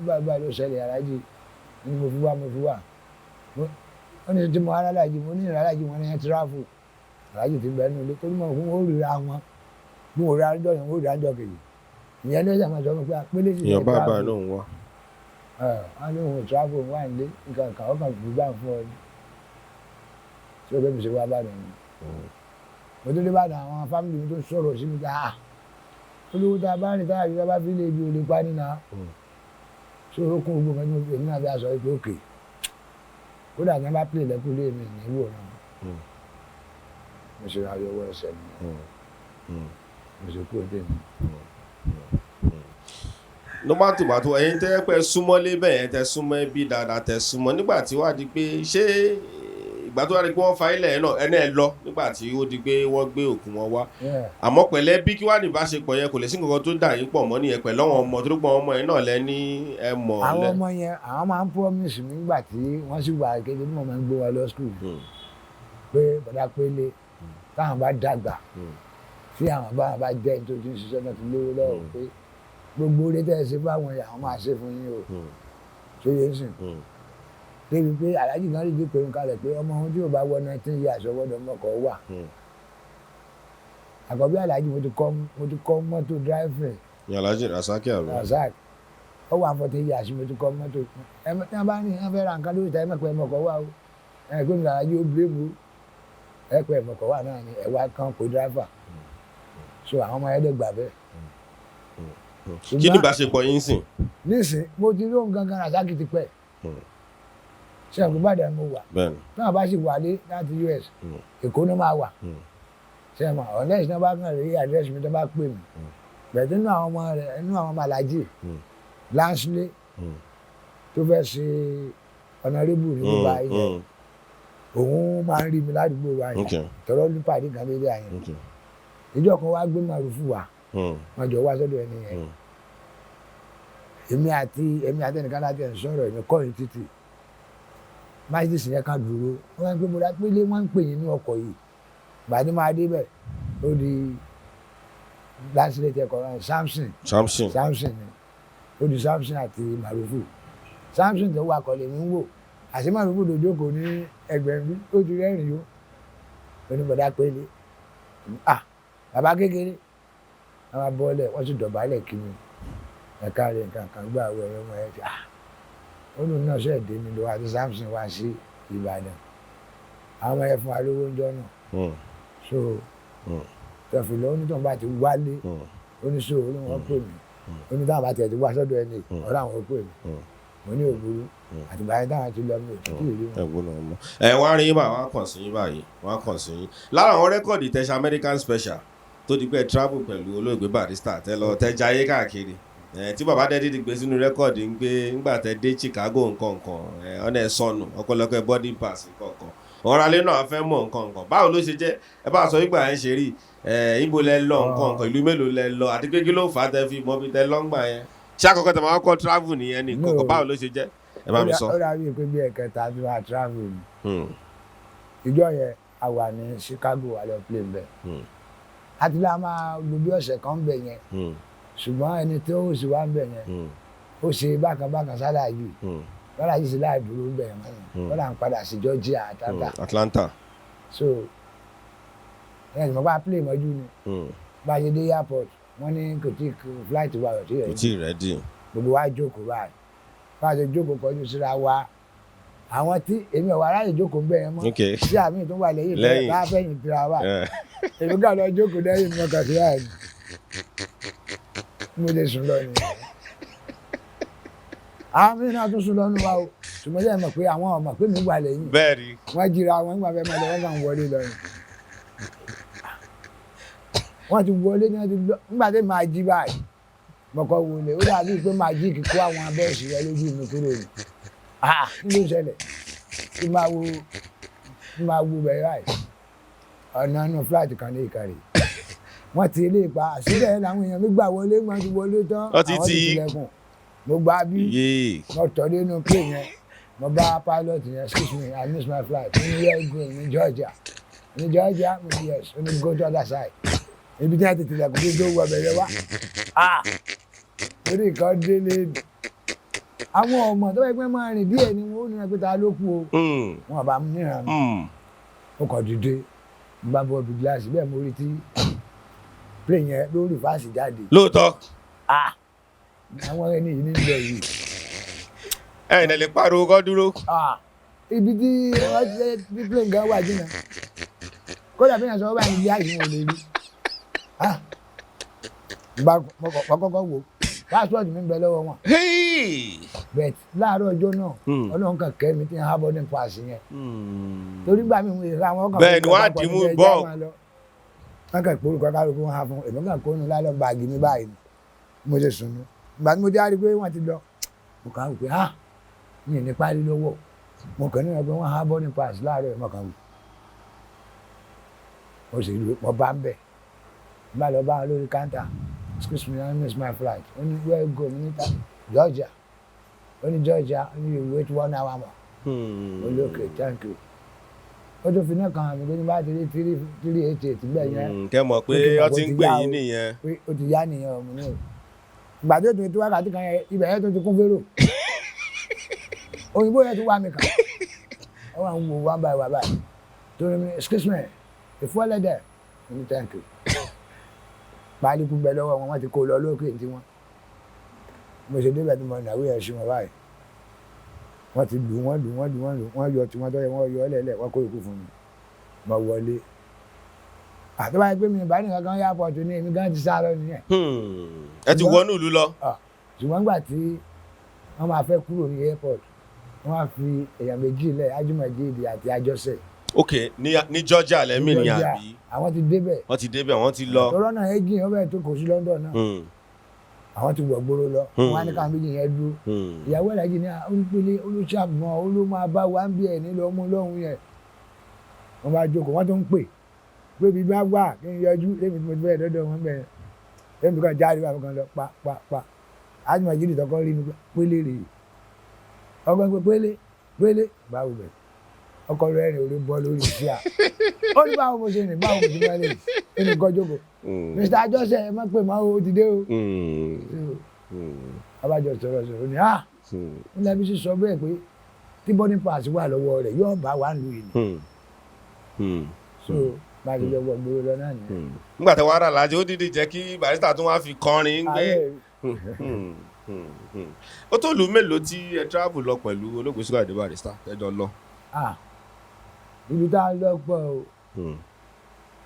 báyìí báyìí ló ṣẹlẹ̀, alájì ní mo fi wá, mo fi wá. Ó ní tí mo alájì, mo ní ìrànlájì wọn ní ẹ travel, alájì ti bẹ́ẹ̀ nílé torí mo fún ó ríra wọn bí mo rí àjọ yẹn, mo rí àjọ kejì ìyẹn ló ṣàmọ̀ sọ fún mi pé àpélé sì Èèyàn bá bá náà ń wá. Ẹ wọn ní òun travel wà nílé nǹkan kan, ọkàn fi gbà fún ọ ní tí o bẹ́ẹ̀ mi ṣe wá bàdàn ni. Mo tún dé bàdàn, àwọn family mi tó sọ̀rọ̀ sí mi ká olówó tá a bá rìn táyà yìí bá fi lè ibi ò lè pa nínú so ó kún gbogbo nǹkan tí mo fi èmi náà fi aṣọ pé òkè. Kódà ní wọ́n bá play lẹ́kùn lé mi ní wò náà, mo ṣe ayọwọ́ ẹsẹ̀ mi, mo ṣe kúrò tèmi. Ló bá tùbà tó ẹ̀yin tẹ́ pẹ́ súnmọ́ lé bẹ́ẹ̀ yẹn, tẹ́ súnmọ́ ẹbí dáadáa, tẹ́ súnmọ́ nígbà tí wàá di pé ṣé ìgbà tó wá di pé wọ́n fa ilẹ̀ náà ẹni ẹ lọ nígbà tí ó di pé wọ́n gbé òkú wọn wá? Àmọ́ pẹ̀lẹ́ bí kí wàá ní ìbáṣepọ̀ yẹn, kò lè sí nǹkan tó dà yín pọ̀ mọ́ nìyẹn pẹ̀lú àwọn ọmọ tó pọ̀, ọmọ yẹn náà lẹ ní ẹ mọ̀ Àwọn lẹ. ọmọ yẹn, àwọn máa ń promise mi nígbà tí wọ́n sì wà kéde tí mo máa ń gbé wọn lọ school pé bàdá pélé táwọn bá dàgbà, tí àwọn bá jẹ́ ní tó ti ń ṣiṣẹ́ náà ti lówó lọ́wọ́, pé gbogbo orí tẹ́ ẹ ṣe fáwọn yẹn, àwọn máa ṣe fún yín o. Ṣé yẹn sìn débi pé aláàjì kan rí pé nǹkan rẹ̀ pé ọmọ ohun tí yóò bá wọ 19 years ọgbọ́dọ̀ mọ́kọ̀ wà. Àkọ́bí aláàjì, mo ti kọ́ mọ́tò driving. Ní Alhaji Rasaki àbí? Razak, ó wà 40 years, mo ti kọ́ mọ́tò. Ẹ tí wọ́n bá ní wọ́n fẹ́ ra nǹkan lórí ìta, ẹ mọ̀pẹ́ mọ̀kọ̀ wà o. Ẹ pé mi aláàjì ó blame o, ẹ pẹ́ mọ̀kọ̀ wà náà ni ẹ wá kàn pé driver. So àwọn ọmọ yẹn dẹ̀ gbà bẹ́ẹ̀. Kí ni ìbáṣepọ̀ yín sìn? Nísìn mo ti rí òun gangan, Rasaki ti pẹ́. Ṣé àgbẹ̀ Ìbàdàn mo wà? Bẹ́ẹ̀ni. Náà bá sì wálé láti US, Èkó ló máa wà. Ṣé mo unless náà bá kàn rí àdírẹ́sì mi tó bá pè mí bẹ̀ẹ̀. Nínú àwọn ọmọ rẹ̀, nínú àwọn ọmọ Alájì Lansley tó fẹ́ ṣe honourable ní gbogbo ayé, òun máa ń rí mi ládùúgbò wa yẹn. Tọrọ ní pàdé kan lédè àyẹn. Ìjọ kan wá gbé màrúfù wá, wọn jọ wá sọ́dọ̀ ẹni yẹn. Èmi àti ẹnìkan láti ẹ̀ ń sọ̀rọ̀, èmi kọ́ yín títì, Mercedes yẹn kan dúró. Wọ́n máa ń pè bọ́dá pélé, wọ́n ń pè yín ní ọkọ̀ yìí. Gbàdí máa dé bẹ̀, ó di Lansley tẹkọ̀ náà, Samson. Samson. Samson ni ó di Samson àti Màrúfù. Samson tó wakọ̀ lèmi ń wò, àti Màrúfù tó jókòó ní ẹgbẹ̀rún bí ó ti rẹ́rìn yó. Oníbọ̀dá pélé, ah, bàbá kékeré, wọ́n máa bọ́ọ̀lẹ̀, wọ́n sì dọ̀bálẹ̀ kí mi, ẹ̀ka rẹ̀ nǹkan kan gbà wọ ẹ̀yọ́ ọmọ ẹ̀ ti, ah, ó lóun náà ṣẹ̀ dé ní lọ́wọ́ àti Samson wá sí Ìbàdàn. Àwọn ọmọ yẹn fún wa lówó ń jọ náà. So tọ̀fì lọ, onítọ̀ bá ti wálé, oníṣòwò ló wọ́n pè mí, onítọ̀ bá tiẹ̀ ti wá sọ́dọ̀ ẹni ọ̀rọ̀ àwọn pè mí. Mo ní òbúrú, àtìgbà yẹn táwọn ti lọ, mi ò tí ì rí wọn. Ẹ gbọ́dọ̀ mọ̀ ẹ wọ́n á rí yín báyìí, wọ́n á kàn sí yín báyìí, wọ́n á kàn sí yín. Lára àwọn record tẹ̀sán American Special tó di pé ẹ travel pẹ̀lú olóògbé Barrister, tẹ lọ tẹ jayé káàkiri ẹ, tí bàbá dẹ́dí ti gbé sínú record ń gbé ńgbà tẹ dé Chicago nǹkan nǹkan ẹ, ọ̀nà ẹ̀ sọnù ọ̀pọ̀lọpọ̀ boarding pass nǹkan nǹkan, ọ̀rọ̀ alẹ́ náà fẹ́ mọ̀ nǹkan nǹkan. Báwo ló ṣe jẹ́? Ẹ bá sọ ìgbà yẹn ṣe rí ẹ, ibo lẹ lọ nǹkan nǹkan, ìlú mélòó lẹ lọ, àti pé kí ló fà á tẹ fi mọ bí tẹ lọ́ngbà yẹn? Ṣé àkọ́kọ́ tẹ máa kọ́ travel nìyẹn ní nǹkan kan? Báwo ló ṣe jẹ́? Ẹ bá mi sọ. Ó dàbí pé bí ẹ̀kẹta tí wàá travel ni. Ìjọ yẹn a wà ní Chicago, a lọ play bẹ́ẹ̀. Àti la máa lò bí ọ̀sẹ̀ kan bẹ̀ yẹn, ṣùgbọ́n ẹni tó sì wá ń bẹ̀ yẹn, ó ṣe bákan bákan sálà yìí. Lọ́la yìí sì láì dúró ń bẹ̀ yẹn mọ́, wọ́n là ń padà sí Georgia, Atlanta. Atlanta. So ẹ̀ ẹ̀ mọ̀ bá play mọ́jú ni. Bá a ṣe dé airport, wọ́n ní kò tí flight wa ò tí Kò tí ì ready. Gbogbo wa jókòó báyìí. Bá a ṣe jókòó kọjú síra wa, àwọn tí èmi ò wá ráyè jókòó ń bẹ̀ yẹn mọ́, sí àmì tó wà lẹ́yìn Lẹ́yìn. bá fẹ̀yìn tira wa, èmi kà lọ jókòó lẹ́yìn mi kàn sí báyìí, mo lè sùn lọ nìyẹn. Àwọn mí náà tún sùn lọ́nu wa o, ṣùgbọ́n yẹn mọ̀ pé àwọn ọmọ pé mi wà lẹ́yìn. Bẹ́ẹ̀ ni. Wọ́n jíra wọn nígbà fẹ́ máa lọ, wọ́n kàn wọlé lọ ni. Wọ́n ti wọlé ní wọ́n ti lọ. Nígbà tí màá jí báyìí, mo kọ́ wọlé, ó dàbí pé màá jí kíkó àwọn abẹ́ẹ̀sì rẹ lójú mi kúrò ní. Ah, kí ló ń ṣẹlẹ̀? Kí máa wo bẹ̀rẹ̀ báyìí, ọ̀nà inú flight kan ní Ìkàrè, wọ́n ti ilé ìpa àṣírí ẹ̀ làwọn èèyàn mi gbà wọlé. Wọ́n ti wọlé tán. Wọ́n ti Àwọn ti tilẹ̀kùn, mo gba bí mo tọ̀ nínú plane yẹn, mo bá pilot yẹn, "Excuse me, I miss my flight." Ó ní, "Where you going?" Ní Georgia, ní Georgia. Mo ní, "Yes." Ó ní, "Go to other side." Ibi tí wọ́n ti tilẹ̀kùn bí tó wọ bẹ̀rẹ̀ wá. Ah, torí nǹkan délé, àwọn ọmọ tó bá yẹ pé máa rìn díẹ̀ ni wọ́n ó nira pé ta ló kú o. Wọn bá níran mi. Mo kàn dìde, mo bá bọ́ bí gíláàsì bẹ́ẹ̀, mo rí tí plane yẹn ló reverse jáde. Lóòótọ́. Ah, àwọn ẹni yìí ní lọ yìí. Ẹ ẹ̀ lè pariwo kọ́ dúró. Ah, ibi tí wọ́n ti tí plane gan wà jìnnà, kódà bí yẹn sọ wọ́n bá ní gíláàsì, wọn ò lè rí. Ah, mo kọ́kọ́ wò, passport mi ń bẹ lọ́wọ́ wọn. Hey! But láàárọ̀ ọjọ́ náà, Ọlọ́run kan kẹ́ mi tí ń há boarding pass yẹn, torí gbà mí mo lè ra àwọn kan. Bẹ́ẹ̀ ni, wọ́n á dì í mú bọ́. Wọ́n kàn pé orúkọ kálukú wọn há fún èmi, kàn kó nu lálọ́ báàgì mi báyìí ni mo ṣe sùn nù. Ìgbà tí mo dé, á rí i pé wọ́n ti lọ. Mo kàn á wò pé, ah, mi ò ní páálí lọ́wọ́. Mo kàn níwọ̀n pé wọ́n há boarding pass láàárọ̀ yìí. Mo kàn wò, mo sì rí mo bá ń bẹ̀, mo bá lọ bá wọn lórí counter, "Excuse me, I miss my flight." Ó ní, "Where you go?" Mo ní, "Georgia." Ó ní, "Georgia?" Ó ní, "You wait one hour more." Mo ní, "Okay, thank you." Ó tún fi náà kan àmì pé ní bá ti rí 3388 bẹ́ẹ̀ yẹn, Kẹ́ mọ̀ pé Ó ti mọ̀ wọ́n pé ti ó ń ti pè yá yín o. nìyẹn. Pé ó ti yá nìyẹn. Ọmọ náà, ìgbà tó tún tó wákàtí kan yẹn, ibẹ̀ yẹn tó ti kún férò, òyìnbó yẹn tún wá mi kàn, ó wà ń wo wá báyìí wá báyìí torí mi, "Excuse me, ìfọ́lẹ́dẹ̀." Mo ní, "Thank you." Páálí kú bẹ lọ́wọ́ wọn, wọ́n ti kó lọ lókè tí wọ́n. Mo ṣe débẹ̀ tí mo nàwó yẹn sí wọn báyìí, wọ́n ti lù wọ́n, lù wọ́n, lù wọ́n, lù wọ́n, yọ tí wọ́n tọ́ yẹ, wọ́n yọ ọ́ lẹ́lẹ̀, wọ́n kó ikú fún mi. Mo wọlé. Àtọ́wá yìí pé mi ìbá nìkan kan airport ní, èmi gan ti sá lọ nìyẹn. Ẹ ti wọnú ìlú lọ. Ṣùgbọ́n nígbà tí wọ́n máa fẹ́ kúrò ní airport, wọ́n á fi èèyàn méjì lẹ̀, Ajímọ̀jídì àti Àjọṣe. Ok, ní Georgia lẹ́mìí ni àbí? Àwọn ti débẹ̀. Wọ́n ti débẹ̀, wọ́n ti lọ. Tọ́rọ́ náà ẹ́jìn wọ́n bẹ̀rẹ̀ tó kò sí London náà. Àwọn ti wọ̀ gbòòrò lọ. Wọ́n á ní káwọn méjì yẹn dúró. Ìyàwó Aláàjì ní olùpele olùṣàgbọ̀n olómọ abá wa ń bí ẹ̀ nílò ọmú lọ́hùn yẹn. Wọ́n bá jókòó, wọ́n tún ń pè pé ibi bá wà kí n yọjú lémi tí mo ti fẹ́ dọ́dọ̀ wọn bẹ̀rẹ̀ lémi kan jáde wà kan lọ pa pa pa. Ajímọ̀jídì tọkọ rí mi pélé rèé, ọgbọ́n pé pélé pélé báwo bẹ̀ ọkọ rẹ̀ rìn orí bọ́ lórí ìṣíà. Ó ní báwo mo ṣe rìn, báwo mo ṣe máa lè ẹnì kan jókòó. Mr. Àjọṣe, ẹ má pè má o, ti dé o. Abájọ sọ̀rọ̀ sọ̀rọ̀ ni ah ń lẹ́bi sí sọ bẹ́ẹ̀ pé tí boarding pass wà lọ́wọ́ rẹ̀ yóò bá wà lù yìí ni. So bá a ti jọ wọ gbòòrò lọ náà nìyẹn. Nígbà tí wàá rà láti ó dídì jẹ́ kí Barrister tún wá fi kọrin gbé. Ó tó ìlú mélòó tí ẹ travel lọ pẹ̀lú olóògbé Síkírù Àyìndé Barrister tẹ́jọ lọ? Ìlú tá a lọ pọ̀ o.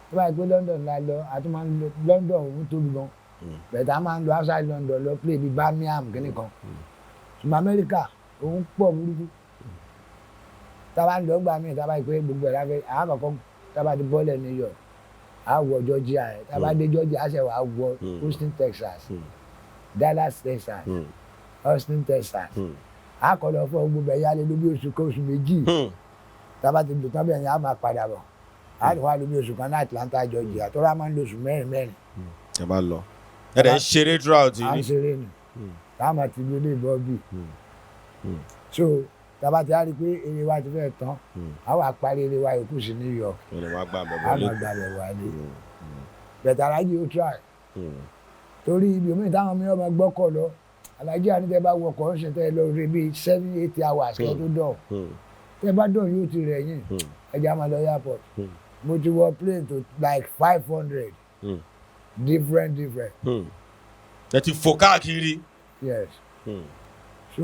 Tó bá yẹ pé London la lọ, a tún máa ń lọ London, òun tóbi gan bẹ̀tẹ̀, a máa ń lọ outside London lọ play bíi Birmingham kìíní kan. Ṣùgbọ́n Amẹ́ríkà, òun pọ̀ burúkú. Tá a bá ń lọ gbà míì, tá a bá yẹ pé gbogbo ẹ̀ láfẹ́ àkọ́kọ́, tá a bá ti bọ́lẹ̀ New York, a wọ Georgia ẹ̀. Tá a bá dé Georgia, a ṣẹ̀ wá wọ Houston, Texas, Dallas, Texas, Austin, Texas. A kọ́ lọ fún gbogbo ẹ̀ yálé lóbi oṣù kan, oṣù 2. Tá a bá ti lò tán bẹ́ẹ̀ yẹn, a máa padà bọ̀, a lè wá lóbi oṣù kan ní Atlanta, Georgia, tó rà máa ń lo oṣù mẹ́rin mẹ́rin. Ẹ bá lọ, ẹ dẹ̀ ń ṣeré throughout. À ń Ní. ṣeré ni, tá a máa ti lu ilé ìbọn bíi. So tá a bá ti á rí i pé eré wa ti fẹ́ tán, a wà parí eré wa yòókù sí New York. Ẹ lè wá gbà bẹ̀ A wọlé. máa gbà bẹ̀ wálé. Bẹ̀tẹ̀ Aláàjì ó try, torí ibi omi táwọn mìíràn máa gbọ́kọ̀ lọ, Aláàjì àní tẹ́ bá wọkọ̀ ń ṣe tẹ́ lọ rí bíi 7-8 hours kẹ́ tó dọ̀. Tẹ́ bá dọ̀, yóò ti rẹ̀ yín, ẹ jẹ́ á máa lọ airport. Mo ti wọ plane to like 500 different different. Ẹ ti fò káàkiri. Yes, so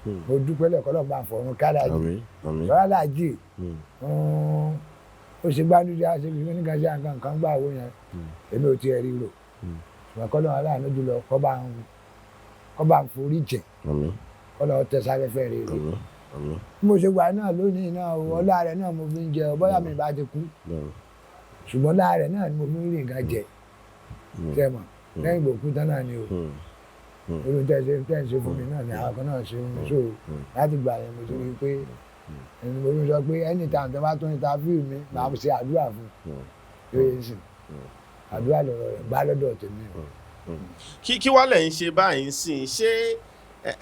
mo dúpẹ́ lẹ́kọ̀ọ́ lọ́ọ́ bá fọ̀run kálájì. Àmín, àmín. Lọ́lájì ó ṣe gbádùn ṣe fi ní kan ṣe nǹkan kan gbà owó yẹn, èmi ò tiẹ̀ rí rò. Ṣùgbọ́n kọ́ lọ́wọ́ aláàánú jùlọ kọ́ bá ń forí jẹ̀. Àmín. Kọ́ lọ́wọ́ tẹ sáfẹ́fẹ́ rere. Àmín, àmín. Bí mo ṣe wà náà lónìí náà o, ọlá rẹ̀ náà mo fi ń jẹ ọ, bóyá mi bá ti kú, ṣùgbọ́n ọlá rẹ̀ náà ni mo fi ń rí nǹkan jẹ tẹ́mọ̀ lẹ́yìn ìgbò kú tán náà ni o. Irú tẹ́ ṣe fún mi náà ni àwọn kan náà ṣe fún mi. So láti gbà yẹn, mo ti rí i pé ẹni mo fi sọ pé anytime tó bá tún interview mi, màá ṣe àdúrà fún un. Yóò yẹ sìn àdúrà lọ́rọ̀ rẹ̀ gbá lọ́dọ̀ tèmi o. Kí wàá lẹ̀ ń ṣe báyìí ń sìn? Ṣé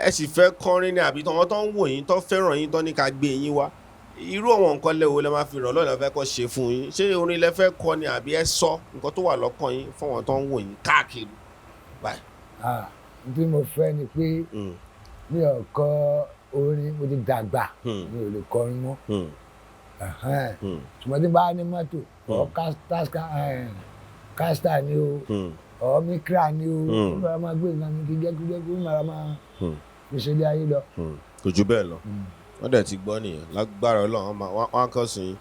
ẹ sì fẹ́ kọrin ni, àbí tọ́wọ́n tó ń wò yín, tó fẹ́ràn yín, tó ní ká gbé yín wá, irú àwọn nǹkan lẹ́wọ̀ lẹ́ máa fi ràn lọ́nà fẹ́ kọ́ ṣe fún yín? Ṣé orin lẹ fẹ́ kọ ni, àbí ẹ sọ nǹkan tó wà lọ́kàn yín fún àwọn tó ń wò yín káàkiri báyìí? Ah, n tí mo fẹ́ ni pé mi ò kọ orin, mo ti dàgbà, mi ò lè kọrin mọ́. Ṣùgbọ́n tí n bá ní mọ́tò ọ̀ Castor ni o, ọ̀ Micra ni o, ó bára máa gbé nǹkan mi kí jẹ́kújẹ́kú, ó máa máa fi ṣe ilé ayé lọ. Kò jù bẹ́ẹ̀ lọ. Wọ́n dẹ̀ ti gbọ́ nìyẹn. Lágbára Ọlọ́run, wọ́n á kàn sí yín,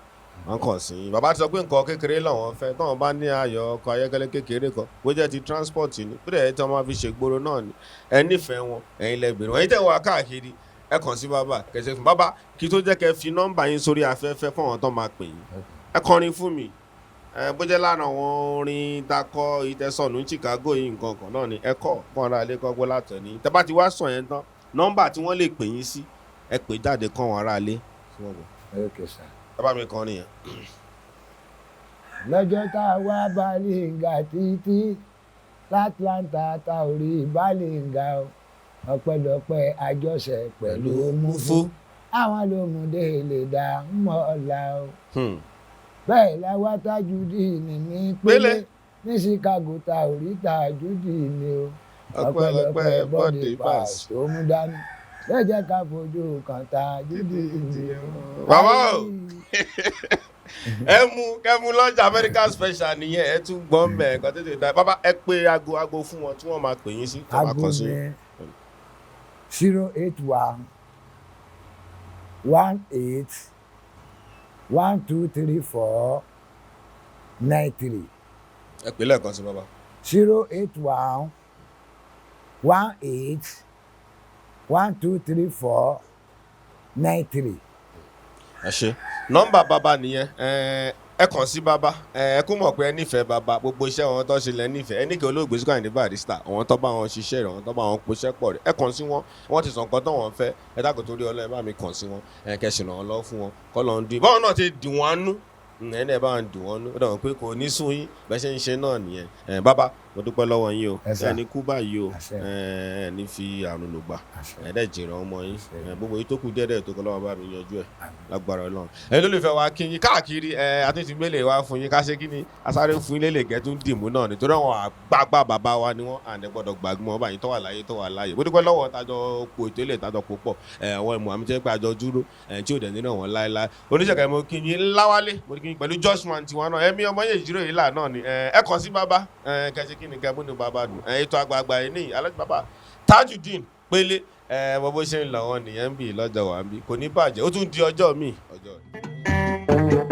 wọ́n kàn sí yín. Bàbá ti sọ pé nǹkan kékeré làwọn fẹ́, táwọn bá ní ayọ̀ ọkọ̀ ayọ́kẹ́lẹ́ kékeré kan, bó jẹ́ ti transport ni, bó dẹ̀ tí wọ́n máa fi ṣègboro náà ni. Ẹ nífẹ̀ẹ́ wọn, ẹ̀yin lẹ bèrè wọn. Ẹ̀yin tẹ̀ wá káàkiri, ẹ kàn sí bàbá kẹsẹ̀ fún bàbá. Kí tó jẹ́ kẹ́ fi nọ́mbà yín sórí afẹ́fẹ́ fún àwọn tó máa pè yín, ẹ kọrin fún mi. Ẹ bó jẹ́ lára àwọn orin takọ ìtẹ̀sọ̀nù Chicago yìí, nǹkan kan náà ni ẹ kọ́ fún ara ilé kọ́gbọ́ látọ̀ ní. Tẹ́ bá ti wá sàn yẹn tán, nọ́mbà tí wọ́n lè pè yín sí, ẹ pè jáde kọ́ àwọn ará ilé. Ok sir. Ẹ bá mi kọrin yẹn. Lọ́jọ́ tá a wá Balinga títí l'Atlanta, tá ò rí Balinga o, ọpẹ́lọpẹ́ àjọṣe pẹ̀lú Mufu, àwọn ló mú délé dá mọ́ ọ̀la o. Bẹ́ẹ̀ la wá Tajudeen ní Pélé ní Chicago, tá ò rí Tajudeen o, ọpẹ́lọpẹ́ boarding pass tó mú dání lẹ́jẹ̀ ká fojú kan Tajudeen o. Bàbá o, ẹ mú kẹmú lọ́jà American special nìyẹn. Ẹ tún gbọ́ mẹ́ ẹ̀kan tètè dá. Bàbá, ẹ pé aago aago fún wọn tí wọ́n máa pè yín sí tó máa Aago kàn sí. mi, 081 18 1 2 3 4. 93. Ẹ pè lẹ́ẹ̀kan sí, bàbá. 081 18 12 34 93. Ẹ ṣe, nọ́mbà bàbá nìyẹn. Ẹ kàn sí bàbá. Ẹ kú mọ̀ pé ẹ nífẹ̀ẹ́ bàbá, gbogbo iṣẹ́ wọn tó ṣe lẹ nífẹ̀ẹ́. Ẹ ní kí olóògbé Síkírù Àyìndé Barrister, àwọn tó bá wọn ṣiṣẹ́ rẹ̀, àwọn tó bá wọn poṣẹ́ pọ̀ rẹ̀, ẹ kàn sí wọn. Wọ́n ti sọ nǹkan tó wọ́n fẹ́. Ẹ dákun, torí Ọlọ́run, ẹ bá mi kàn sí wọn. Ẹ kẹsì ràn án lọ́wọ́ fún wọn kọ́ lọ́n dín báwọn náà ti dì wọ́n nú. Ẹni ẹ bá ń dì wọ́n nú, ó dàgbọ́n pé kò ní sún yín bẹ́ẹ̀ ṣe ń ṣe náà nìyẹn. Ẹ bàbá, mo dúpẹ́ lọ́wọ́ yín o. Ẹ sà. Ẹ ní kú báyìí o. Àṣẹ. Ẹ ní fi àrùn lògbà. Àṣẹ. Ẹ dẹ̀ jèrè ọmọ yín. Àṣẹ. Ẹ gbogbo yìí tó kù díẹ̀ díẹ̀ tó kọ́ lọ́wọ́ bá mi yanjú ẹ̀ Àmín. lágbára Ọlọ́run. Ẹ̀yin lólùfẹ́ wa, kí yín káàkiri. Ẹ àtúntì wa fún yín ká ṣe kí ni asáré fún yín lélẹ̀ gẹ́tún dìmú náà, nítorí àwọn àgbààgbà bàbá wa ni wọ́n àǹdẹ̀ gbọ́dọ̀ gbàgbọ́n ọba yìí tó wà láyé tó wà láyé. Bó dúpẹ́ lọ́wọ́ tájọ po ètò ilé tájọ pò pọ̀. Ẹ àwọn ìmọ̀ àmì tẹ́ pé àjọ dúró ẹ tí ò dẹ̀ nínú wọn láéláé. Oníṣègùn, mo kí yín láwálé, mo kí yín pẹ̀lú Joshua tiwọn náà, ẹ̀mí ọmọ yẹn ìjíròrò yìí là náà ni. Ẹ kàn sí bàbá, ẹ kẹsí kí ni kẹ múnú bàbá dùn. Ẹ ètò àgbààgbà yìí ní alájú bàbá Tajudeen Pélé. Ẹ bó ṣe ń lọ wọn nìyẹn ń bì lọ́jọ́ wà ń bì, kò ní bàjẹ́. Ó tún di ọjọ́ míì, ọjọ́ rẹ̀.